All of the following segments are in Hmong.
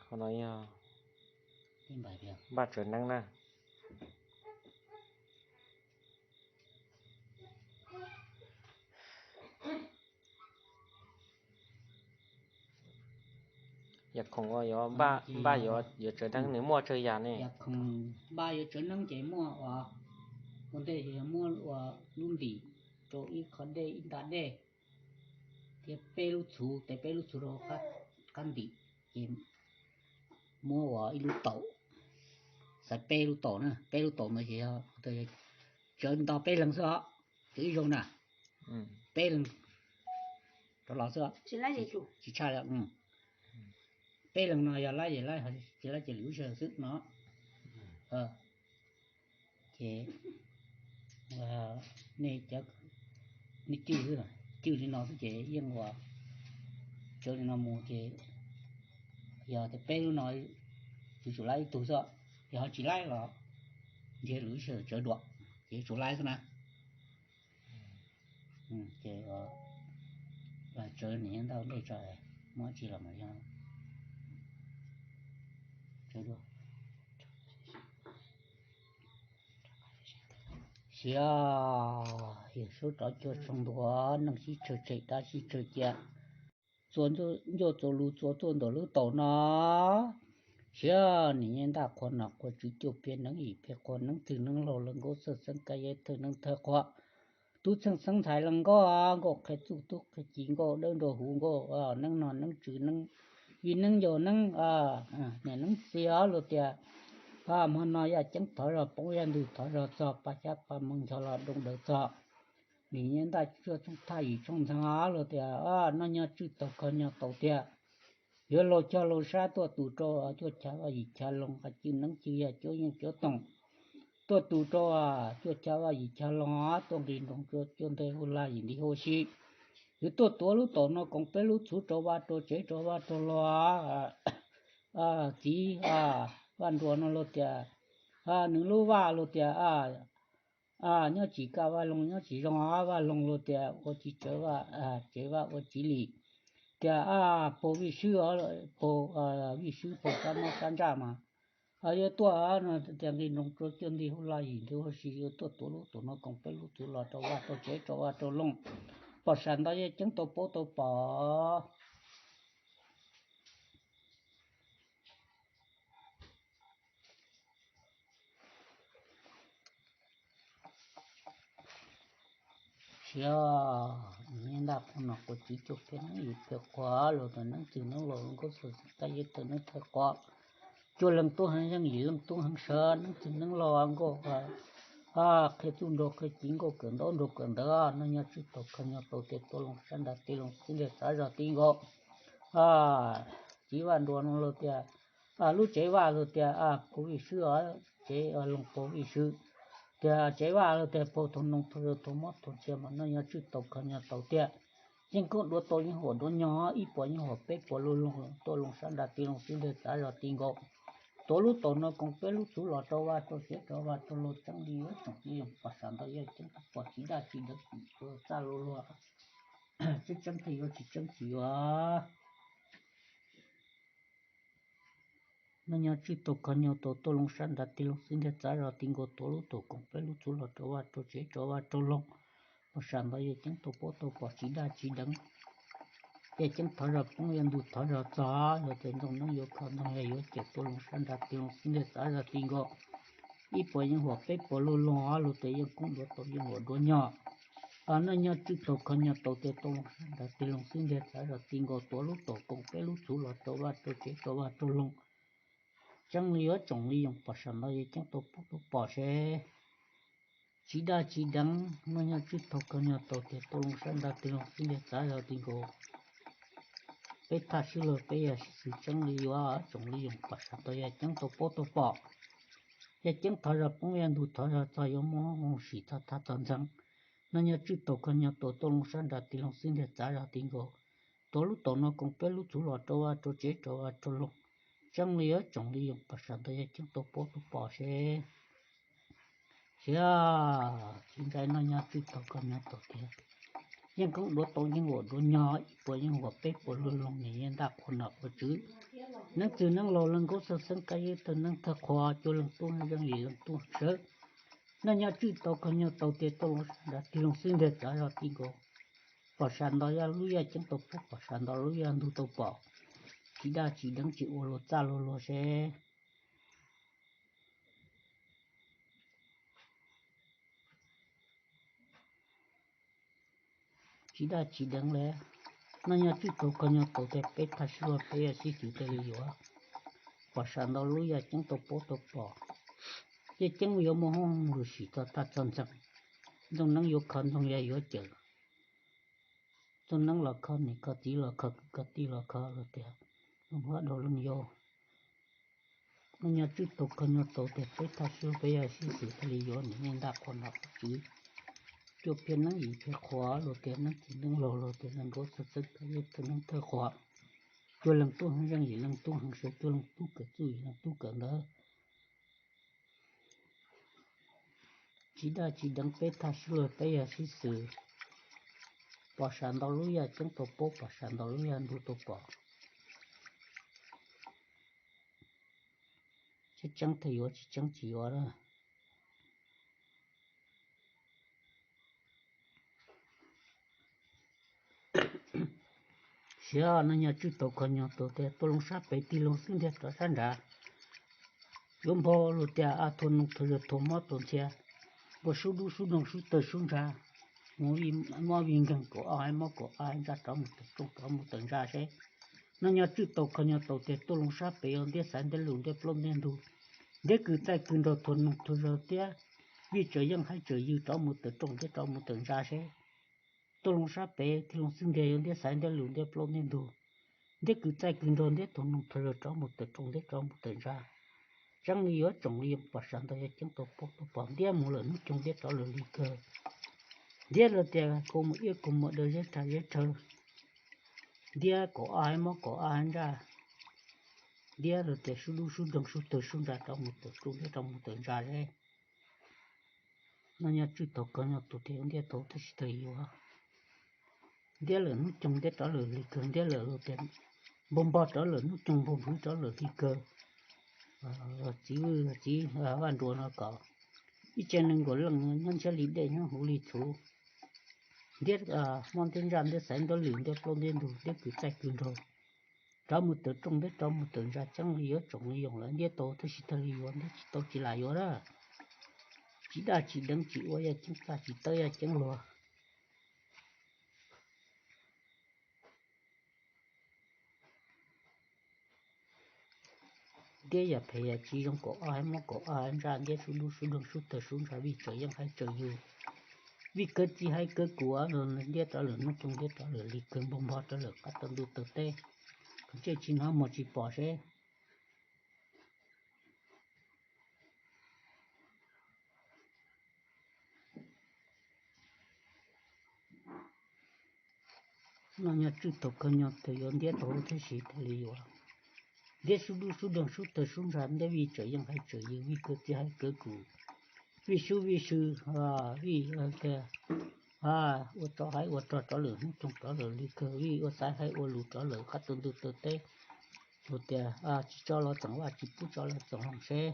Qhov no yog npaj tsawv neeb na. Yam khoom uas yuav npaj yuav tsawv neeb nws muaj tsawg yam ne? Yam khoom npaj yuav tsawv neeb ces muaj ua, ua ntej yog muab ua lub ntim rau ib qho dej ib nta dej, thiab peb lub txhuv, tes peb lub txhuv rau qab ntim, ces muab ua ib lub taum, xaiv peb lub taum na, peb lub taum ntawd ces yog tsawv nto peb leeg xwb os, tsawv ib zaug na, peb leeg rov los xwb, tsis tshaj. Peb leeg no yog laib ces laib, tsis laib ces lwm lub sij hawm xwb no. Ces nej cov, nej cwj xwb, cwj li no xwb ces yeej ua tsawv li no mus ces yog tias peb lub no yuav tsum laib ib tug xwb, yog ho tsis laib los ntshe lwm lub sij hawm tsawv dua, ces yuav tsum laib xwb na. Ces tsawv niam nyob ntawm ntej tso, muab tsis los mas yog tsawv dua. Siav, yawg Saub rov cuag tsoog ntua, neeg sib tsawg tshem dab sib tsawg cia, txua ncauj txua lus txua tuaj ntawm lub taum no. Siav, niam nyob ntaj qhua nom qhua tswv cuaj phev neeb yim phev qhua neeb twg neeb laug leej nkauj txheej xeeb kab yeb thawj neeb thawj qhua, tub txheej xeeb ntxhais leej nkauj, nkauj qhia txuj tub qhia ci nkauj dawb nraug huv nkauj, neeb nom neeb tswv neeb, vij neeb yau neeb, niam neeb txiv os luag tias, hmo no yaj ceeb thov zog poob yaj ntug thov zog txog paj xyab paj moog nchog los doo daws txog. Niam nyob ntaj cuaj tsooj thaj yim tsooj ntxhee os luag tias, noj nyob tswj taus kho nyob taus tiag. Yuav laug cog laug sab tuaj tus rau cuaj chav vaj yim chav loog, qhov cwj neeb cwj yaj cuab yeej cuab toom tuaj tus rau cuaj chav vaj yim chav loog, tuaj nqis nroos cuaj nteg hu laj yim nti hu si. Yuav tuaj tuav lub taum no koom peb lub txhuv rau vaj rau tsev rau vaj rau loog. Txiv, vaj nruas no luag tias, nws lub vaj luag tias, nyob tsis kaj vaj loog nyob tsis zoo, vaj loog luag tias ua tsis tsawv vaj, tsev vaj ua tsis lim. Tias paug vij swb, paug vij swb paug sab mob sab ntsaj mas yuav tuaj no tias nqis nroos rau cuaj nti hu laj yim nti hu si, yuav tuaj tuav lub taum no koom peb lub txhuv los rau vaj rau tsev rau vaj rau loog. Pom sawv ntxov yeej ceeb tau paub tau pom. Siav, niam ntaj qhua nom qhua tswv cuaj phev neeb yim phev qhua, luag tias neeb twg neeb laug leej nkauj txheej xeeb kab yeb thawj neeb thawj qhua, cuaj leej tub heev yeej yim leej tub heev sawv, neeb twg neeb laug nkauj qhia txuj nraug qhia ci nkauj kawm ntaub nraug kawm ntawv, noj nyob tswj taus kho nyob taus tias tuaj loog sab nrad tig loog xib ntiag txav zog ti nkaus. Txiv vaj nruas no luag tias, lub tsev vaj luag tias paug vij swb os, tsev loog paug vij swb. Tias tsev vaj luag tias paug thaum noog thaum mob thaum ntxhia mas noj nyob tswj taus kho nyob taus tiag. Yeej koob duav tau yeej huam duav nyog, ib puas yeej huam peb puas lug loog, tuaj loog sab nrad tig loog xib ntiag txav zog ti nkaus. Tuav lub taum no koom peb lub txhuv los rau vaj rau tsev rau vaj rau loog, tseeb li yuav tsoom li yoog pom sawv ntxov yeej ceeb tau pom tsis daj tsis deev, txaj luag luag, tseeb tseeb thiaj yuav, tsis tseeb tsis yuav. Noj nyob tswj taus kho nyob taus tuaj loog sab nrad tig loog xib ntiag txav zog ti nkaus, tuav lub taum koom peb lub txhuv los rau vaj rau tsev rau vaj rau loog. Pom sawv ntxov yeej ceeb tau paub tau pom tsis daj tsis deev. Yaj ceeb thov zog poob yaj ntug thov zog txog, yog tias ntxoov neeb yuav kho ntxoov yaj yuav cawm tuaj loog sab nrad tig loog xib ntiag txav zog ti nkaus. Ib puas yeej huam peb puas lug loog, luag tias yeej koob duav tau yeej huam duav nyog. Noj nyob tswj taus kho nyob taus tias tuaj loog sab nrad tig loog xib ntiag txav zog ti nkaus, tuav lub taum koom peb lub txhuv los rau vaj rau tsev rau vaj rau loog. Tseeb li yuav tsoom li yoog pom sawv ntxov yeej ceeb tau paub tau pom seb. Tsis daj tsis deev, noj nyob tswj taus kho nyob taus tias tuaj loog sab nrad tig loog xib ntiag txav zog ti nkaus. Peb thaj swb lug peb yog xwm tseeb li yuav tsoom li yoog pom sawv ntxov yeej ceeb tau paub tau pom. Yaj ceeb thov zog poob yaj ntug thov zog txog yuav muaj hoob sim txog thaj txog ntxeev. Noj nyob tswj taus kho nyob taus tuaj loog sab nrad tig loog xib ntiag txav zog ti nkaus. Tuav lub taum no koom peb lub txhuv los rau vaj rau tsev rau vaj rau loog. Tseeb li yuav tsoom li yoog pom sawv ntxov yeej ceeb tau paub tau pom seb. Siav, tsis ntsais noj nyob tswj taus kho nyob taus tias Yeej koob duav tau yeej huam duav nyog, ib puas yeej huam peb puas luag loog, niam yeej ntaj qhua nom qhua tswv, neeb txwg neeb laug leej nkaub xeeb kab yeb tug neeb thawj qhua, cua leej tub zeej yim leej tub sawv. Noj nyob tswj tau kho nyob tau tias tuaj loo sab nrad tig loo xwb ntiag cov zog ti nkaus. Pom sas nto yaj lub yaj ceeb tau pub, pom sas nto lub yaj ntug tau pom. Tsis daj tsis deev tsis ua luag txaj luag luag seb. Tsis daj tsis deev li. Noj nyob tswj tau kho nyob tau tias peb thaj sib luag peb yaj sib xws thiaj li yuav. Pom sas nto lub yaj ceeb tau pub tau pom. Yaj ceeb yuav muaj hoob lug sim txog thaj txog ntxeeg. Ntxoog neeb yuav kho ntxoog yaj yuav cawm. Ntxoog neeb los kho niam kho txiv los kho kwv kho tij los kho luag tias loo huab dhau leej yau. Noj nyob tswj tau kho nyob tau tias peb thaj sib luag peb yaj sib xws thiaj li yuav, niam yeej ntaj qhua nom qhua tswv, cua phiaj neeb yim phiaj qhua luag tias neeb txwg neeb laug luag tias leej nkaub xeeb kab yeb tug neeb thawj qhua, cua leej tub heev zeej yim leej tub heev sawv, cua leej tub kawm txuj yim leej tub kawm ntawv. Tsis daj tsis deev peb thaj sib luag peb yaj sib xws. Pom sas nto lub yaj ceeb tau pub, pom sas nto lub yaj ntug tau pom. Tseeb tseeb thiaj yuav, tsis tseeb tsis yuav lawm. Siav, noj nyob tswj tau kho nyob tau tias tuaj loo sab pem tig loo xwb ntiag rov sab nrad. Yuav npog luag tias a thuam noog thuam zawg thuam mob thuam ntxhias, npog sub dub sub doog sub tawg sub ntsa, mus vij mob vij nkeeg kaum ob hav mob kaum ob hav ntsa rov mus tawm rooj rov mus tawm ntsa seb. Noj nyob tswj tau kho nyob tau tias tuaj loo sab pem yog ntiab xaiv ntiab lus ntiab plaub ntiab ntug, ntiab kws txaij kws nraug thuam noog thuam zawg thiab vij tsawm yeej haib tsawm yws rov mus tawm rooj thiab rov mus tawm ntsa seb. Tuaj loo sab pem tig loo xwb ntiag yog ntiab xaiv ntiab lus ntiab plaub ntiab ntug, ntiab kws txaij kws nraug ntiab thuam noog thuam zawg rov mus tawm rooj ntiab rov mus tawm ntsa. Tseeb li yuav tsoom li yog pom sas ntawd yog ceeb tau pub tau pom, ntiab mus lawm hnub coog ntiab rov lawm li kawg. Ntiab luag tias kaus mom iab kaus mom daw zeb rhawv zeb rhawv, ntiab kaum ob hav mob kaum ob hav ntsaj, ntiab luag tias sub dub sub doog sub tawg sub ntsa rov mus tawm rooj ntiab rov mus tawm ntsa seb. Noj nyob tswj tau kho nyob tau tias ntiab tau tab sis tawg yuav. Ntiab lawm hnub coog ntiab rov lawm li kawg, ntiab lawm luag tias npog npog rov lawm hnub coog npog nphwv rov lawm li kawg. Txiv, txiv Vaj Nruas no kom ib tsev neeg nkaus leej nyob ntshiab li dej nyob huv li txhuv. Ntiab mob ntiab ntsaj ntiab xaiv ntiab lus ntiab plaub ntiab ntug ntiab kws txaij kws nraug, rov mus tawm rooj ntiab rov mus tawm ntsa, tseeb li yuav tsoom li yoos lawm, ntiab tau tab sis tawg li yuav, ntiab tsis tau tsis lam yuav lawm. Tsis daj tsis deev tsis ua yaj ceeb txaj tsis tawb yaj ceeb luag. Ntiab yam phem yam tsis zoo kaum ob hav mob kaum ob hav ntsaj, ntiab sub dub sub doog sub tawg sub ntsa, vij tsawm yeej haib tsawm yws, vij kawg txiv haib kawg kuv, ntiab rov lawm hnub coog ntiab rov lawm li kawg, npog npog rov lawm qab tau ntuj tau teb, kom ntsej tsis hnov muag tsis pom seb. Noj nyob tswj tau kho nyob tau yuav, ntiab tau thiab sis thiaj li yuav. Ntiab sub dub sub doog sub tawg sub ntsa, ntiab vij tsawm yeej haib tsawm yws, vij kawg txiv haib kawg kuv, vij sub vij sw, vij tias ua tsov haib ua rog rov lawm hnub coog rov lawm li kawg, vij ua xaiv haib ua lus rov lawm qab tau ntuj tau teb. Luag tias tsis tso los txoom vaj, tsis pub tso los txoom loog seb.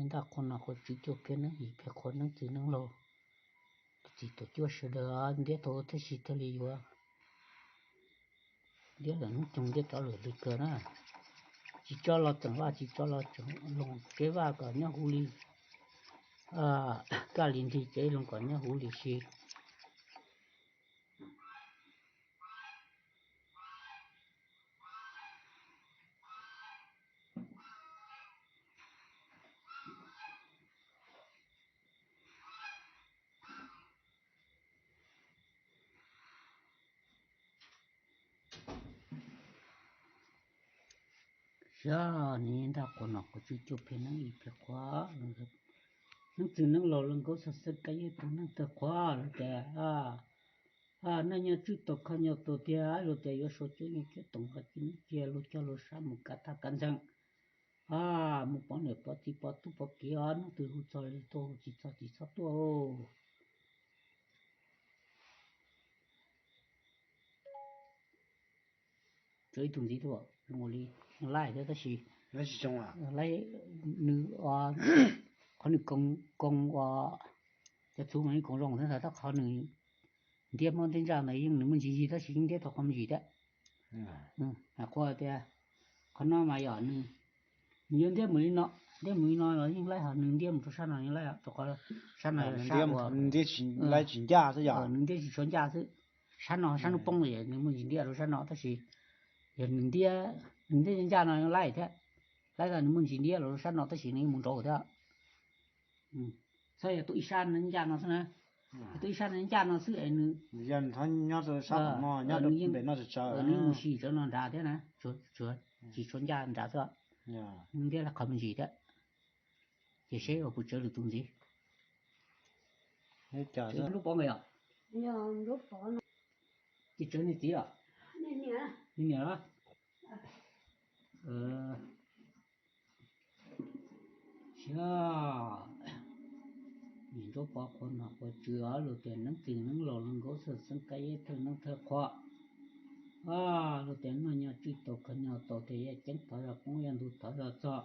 Ntaj qhua nom qhua tswv, cua phiaj neeb yim phiaj qhua, neeb txwg neeb laug, txiv tuam cuab sawv daws, ntiab tau thiab sis thiaj li yuav. Ntiab lawm hnub coog ntiab rov lawm li kawg na. Tsis tso los txoom vaj, tsis tso los txoom loog, tsev vaj kom nyob huv li kaj li nrig, tsev loog kom nyob huv li si. Xyov, nws ntaj qhua nom qhua tswv, cua phiaj neeb yim phiaj qhua, neeb txwg neeb laug, leej nkaub xeeb kab yeb tug neeb thawj qhua, luag tias noj nyob tswj tau kho nyob tau tiag, luag tias yuav sau cuab yeej cuab toom, qhov ci neeb cia luag coj luag sab mus kav thaj kav ntxeeg, mus pov niam pov txiv pov tub pov kiv, hnub twg hu txog li tuaj, hu tsis txog tsis txhob tuaj. ib tug ntxiv tuaj zoo li, laij thiab tab sis, nws, qhov nws koom ua cov txhuv mas nws koom zoo thiab ntag, tab qhov nws ntiab mob ntiab ntsaj ntawd yeej nws muaj ntsis yig tab sis yeej ntiab tau qhov me ntsis thiab. Hais qhua tias qhov no mas yog nws, nws yuav ntiab mus li no, ntiab mus li no los yeej laij, ho nws ntiab mus rau sab no yeej laij, rau qhov sab no yog sab uas nws ntiab tsis ncaj xwb, nws ntiab tsis tshua ncaj xwb. Sab no sab hnub poob nws muaj ntsis ntiab rau sab no tab sis yog nws ntiab, nws ntiab ncaj no yeej laij thiab, laij tau nws muaj ntsis ntiab los rau sab no tab sis nws yeej mus nraud thiab. Txhob yog tuaj ib sab ncaj no xwb na, yog tuaj ib sab ncaj no xwb es nws, nws yeej mus si tsawv no nrad thiab na, tsis tshua ncaj nrad xwb, ntiab qhov me ntsis thiab. Ces seb puas tsawv lwm tus ntxiv. Lub pov nkawd yog, ces tsawv niag txiv os, niam os. Sia, niam Nraub Pov qhua nom qhua tswv os, luag tias neeb txwg neeb laus, luag nkaub xeeb kab yeb thawj neeb thawj qhua. Luag tias noj nyo tswj taus kho nyo taus, tias yaj ceeb thov zog poob, yaj ntug thov zog txog.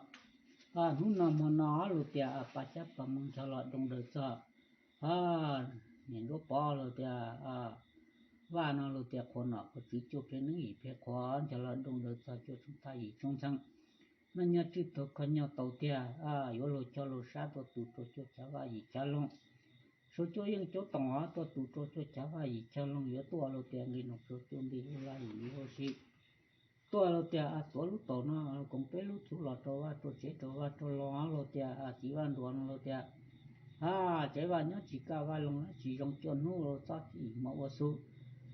Hnub no hmo no luag tias pa xyab pa moo ncho los doog daws txog. Niam Nraub Pov luag tias, Vaj no luag tias qhua nom qhua tswv cuaj phev neeb yim phev qhua ncho los doog daws txog cuaj tshoob thaj yim tshoob ntxheev. Noj nyo tswj taus kho nyo taus tiag, yuav luag cog luag sab tuaj tus rau cuaj chav vaj yim chav loog. Suav cuaj yeej cuab toom os, tuaj tus rau cuaj chav vaj yim chav loog, yuav tuaj luag tias nqis noog rau cuaj nti lub laj yim li ua si. Tuaj luag tias tuav lub taus no koom peb lub txhuv los rau vaj rau tsev rau vaj rau loog, luag tias txiv vaj nruas no luag tias, tsev vaj nyob tsis kaj vaj loog tsis zoo, cuaj hnub txob yim hmo ua xu.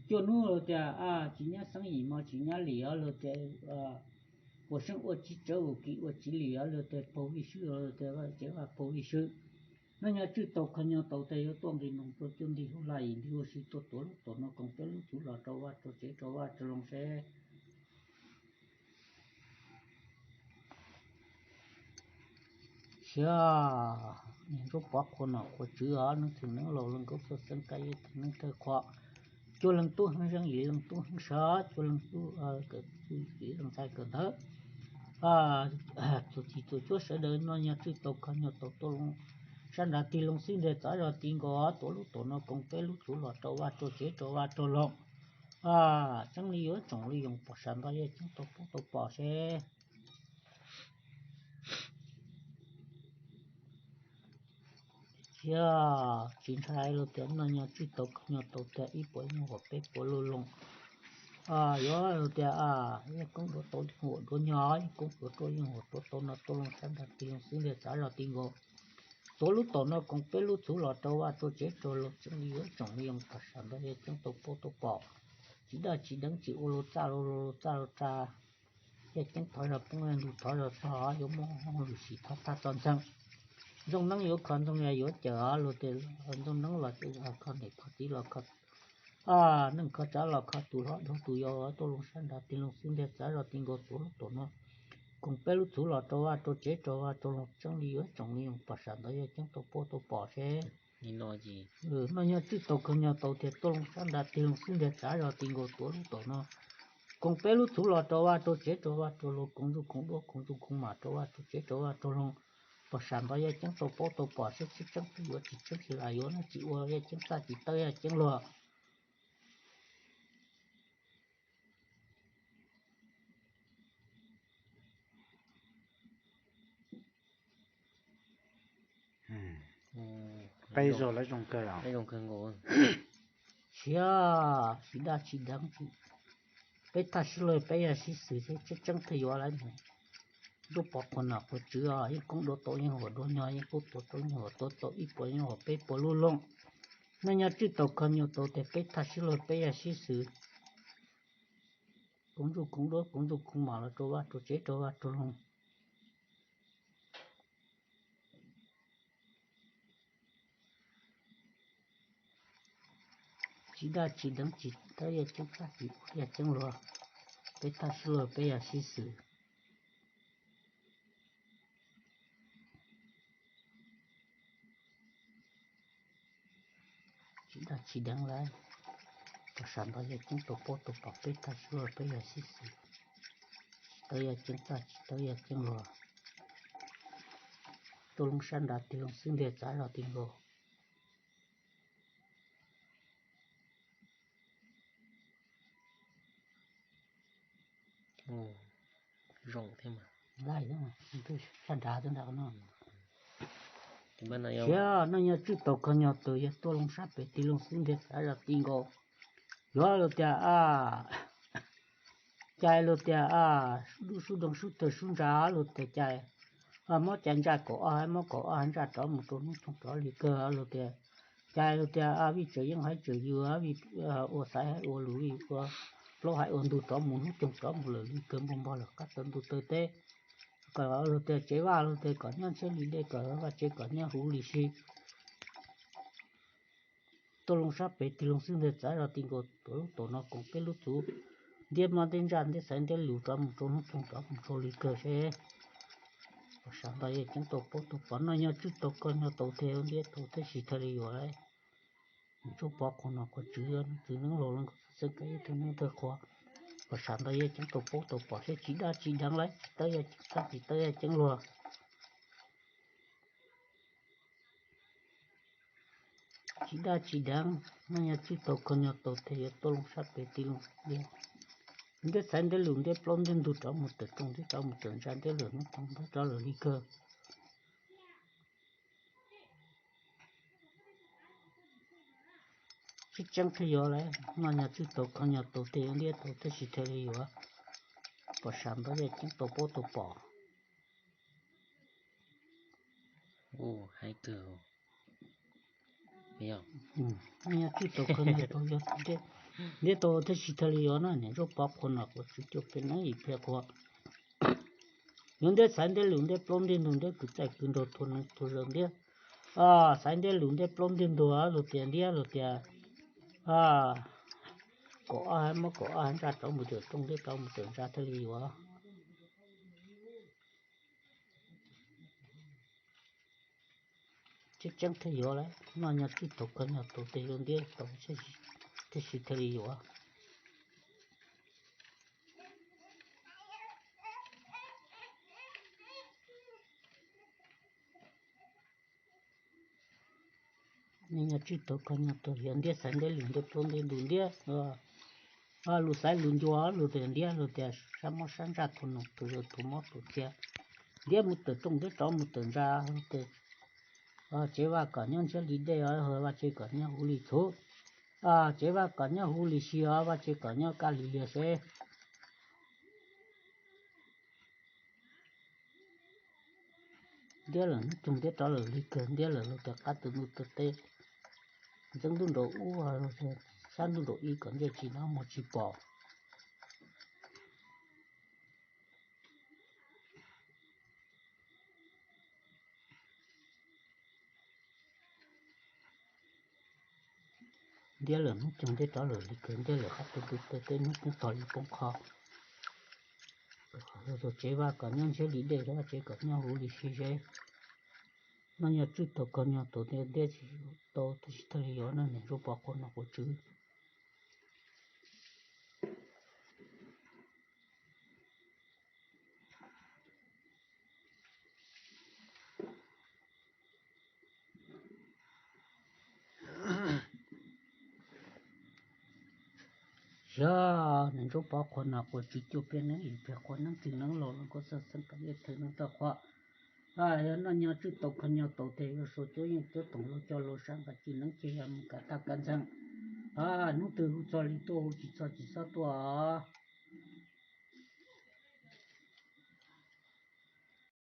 Cuaj hnub luag tias tsis nyab xeeb yim hmo tsis nyab lim os, luag tias ua seeb ua tsis tsawv, ua kis ua tsis lim os, luag tias paug vij swb, luag tias tsev vaj paug vij swb. Noj nyo tswj taus kho nyo taus tiag, yuav tuaj nqis noog rau cuaj nti lub laj yim li ua si, tuaj tuav lub taus no koom peb lub txhuv los rau vaj rau tsev rau vaj rau loog seb. Sia, niam Nraub Pov qhua nom qhua tswv os, neeb txwg neeb laus, luag nkaub xeeb kab yeb thawj neeb thawj qhua. Cuaj leeg tub heev zeej, yim leej tub heev sov, cuaj leej tub kawm txuj, yim leej ntxhais kawm ntawv. Txhua txhua cuab sawv daws noj nyo tswj taus kho nyo taus tuaj loo sab nrad tig loo xwb ntiag, txav zog ti nkaus, tuav lub taus no koom peb lub txhuv los rau vaj rau tsev rau vaj rau loog. Tseeb li yuav tsoom li yoos, pom sawv ntxov yaj ceeb tau poob tau pom seb. Thiab tsis ntshai, luag tias noj nyo tswj taus kho nyo taus tiag, ib puas yeej huam peb puas luj loog. Yuav luag tias yeej koob duav tau yeej huam duav nyo, yeej koob duav ruaj yeej huam duav tau no tuaj loo sab nrad tig loo xwb ntiag, txav zog ti nkaus. Tuav lub taus no koom peb lub txhuv los rau vaj rau tsev rau loog, tseeb li yuav tsoom li yoos, pom sawv ntxov yaj ceeb tau poob tau pom. Tsis daj tsis deev, tsis ua luag txaj luag txaj luag tsa. Yaj ceeb thov zog poob, yaj ntug thov zog txog, yuav muaj hauj lwm sim thov tag txog ntxeev. Ntxooj neeb yuav kho ntxooj, yaj yuav cawm luag tias ntxooj neeb los kho niam kho txiv los kho neej kho tsav los kho tus hlob dhau tus yau, tuaj loo sab nrad tig loo xwb ntiag, txav zog ti nkaus, tuav lub taus no koom peb lub txhuv los rau vaj rau tsev rau vaj rau loog, tseeb li yuav tsoom li yoos, pom sawv ntxov yaj ceeb tau poob tau pom seb. Noj nyo tswj taus kho nyo taus tiag, tuaj loo sab nrad tig loo xwb ntiag, txav zog ti nkaus, tuav lub taus no koom peb lub txhuv los rau vaj rau tsev rau vaj rau loog, koom ntsuj koom duab koom ntsuj koom mam rau vaj rau tsev rau vaj rau loog, pom sawv ntxov yaj ceeb tau poob tau pom seb, tseeb tsis tseeb, yuav tsis tseeb tsis lam yuav, noj tsis ua yaj ceeb txaj tsis tawb yaj ceeb luag. Peb zaug lawv zoo kawg, siab tsis daj tsis deev, peb thaj sib luag peb yaj sib xwm thiab, tseeb tseeb thiaj yuav lawm. Nraub Pov qhua nom qhua tswv os, yeej koob duav tau yeej huam duav nyo, yeej koob duav tau yeej huam duav tau, ib puas yeej huam peb puas luj loog. Noj nyo tswj taus kho nyo taus tiag, peb thaj sib luag peb yaj sib xwm, koom ntsuj koom duab koom ntsuj koom mam los rau vaj rau tsev rau vaj rau loog. Tsis daj tsis deev, tsis tawb yaj ceeb txaj tsis ua yaj ceeb luag, peb thaj sib luag peb yaj sib xwm. Tsis daj tsis deev lawm, pom sawv ntxov yaj ceeb tau poob tau pom, peb thaj sib luag peb yaj sib xwm. tawv yaj ceeb tag, tsis tawv yaj ceeb luag. Tuaj loo sab nrad tig loo xwb ntiag txav zog ti nkaus. Zoo thiab mas. Sab nrad xwb nrad no. Sia no yog tswj tau kho nyog tus yog tuaj loo sab pem tig loo xwb ntiag txav zog ti nkaus. Yuav luag tias a, cais luag tias a, dub sub doog sub tawg sub ntsa luag tias cais, mob cais ntsaj kaum ob haiv mob kaum ob haiv ntsaj rov mus rau hnub thooj rov li kawg luag tias, cais luag tias vij tseem yeej haiv tseem yws vij ua xaiv haiv ua lus vij ua plaub haiv ua ntug rov mus hnub thooj rov mus lawm li kawg npog npog lawm qab tawv ntuj tawg teb. Kom luag tias tsev vaj luag tias kom nyob ntshiab li dej kom vaj tsev kom nyob huv li si. Tuaj loo sab pem tig loo xwb ntiag txav zog ti nkaus tuav lub tuam no koom peb lub txuv. Ntiab mob ntiab ntsaj ntiab xaiv ntiab lus rov mus rau hnub thooj rov mus txhua li kawg seb. Pom sab ntawd yog ceeb tau paub tau pom no yog tswj tau kho nyog tau tiag ntiab tau thiab sis thawj li yuav. Ntsuj pov qhua nom qhua tswv, txiv neeb laus leej xeeb kav ib tug neeb thawj qhua. Pom sab ntawd yog ceeb tau paub tau pom seb tsis daj tsis deev lawm, tsis tawv yaj ceeb tag tsis tawv yaj ceeb luag. Tsis daj tsis deev, no yog tswj tau kho nyog tau tiag yuav tuaj loo sab pem tig loo ntiab. Ntiab xaiv ntiab lus ntiab plaub ntiab ntug rov mus tawm rooj ntiab rov mus tawm ntsa ntiab lwm hnub thooj ntiab rov lawm li kawg. Tseeb tseeb thiaj yuav lawm, no yog tswj tau kho nyog tau tiag yuav ntiab tau thiab sis thawj li yuav. Pom sab ntawd yog ceeb tau paub tau pom. Hais kawg, nyob tswj tau kho nyog tau yog ntiab tau thiab sis thawj li yuav na, niam Ntsuab Pov qhua nom qhua tswv cuaj peb neeb ib pliag qhua. Yuav ntiab xaiv ntiab lus ntiab plaub ntiab ntug ntiab kwv txaij kwv nraug thua neeg thua zaws ntiab. Xaiv ntiab lus ntiab plaub ntiab ntug luag tias ntiab luag tias kaum ob haiv mob kaum ob haiv ntsaj rov mus tawm rooj ntiab rov mus tawm ntsa thiaj li yuav. Tseeb tseeb thiaj yuav lawm, no yog tswj tau kho nyog tau tiag yuav ntiab tau thiab sis thiaj li yuav. No yog tswj tau kho nyog tau yuav ntiab xaiv ntiab lus ntiab plaub ntiab ntug ntiab, lus xaiv lus ncua luag tias ntiab luag tias sab mob sab ntsaj thua noog thua zaws thua mob thua txias, ntiab mus tawm rooj ntiab rov mus tawm ntsa, tsev vaj kom nyob ntshiab li dej, vaj tsev kom nyob huv li txhuv, tsev vaj kom nyob huv li si os, vaj tsev kom nyob kaj li liag seb. Ntiab lawm hnub coog ntiab rov lawm li kawg, ntiab lawm luag tias qab tw ntuj tw teb, ntxeev ntuj nraum ub, sab ntuj nraum ib kom ntiab tsis hnov muag tsis pom. Ntiab lawm hnub coog ntiab rov lawm li kawg, ntiab lawm qab tw ntuj tw teb hnub poob tog li poob qho. Tsev vaj kom nyob ntshiab li dej, vaj tsev kom nyob huv li si seb. No yog tswj tau kho nyog tau tiag ntiab tsis tau thiab sis thawj li yuav na, niam Ntsuab Pov qhua nom qhua tswv. Yog niam Ntsuab Pov qhua nom qhua tswv cuaj peb neeb ib pliag qhua neeb txwj neeb laus los kuj xeeb xeeb kom ib thwv neeb txawj qhua. Yog noj nyob tswj tau kho nyog tau tiag yuav sau cuab yeej cuab toom laug coj laug sab nqaij tswj neeb ces yog mus kav tag kav ntxeeg. Hnub twg hu txog li tuaj, hu tsis txog tsis txhob tuaj os.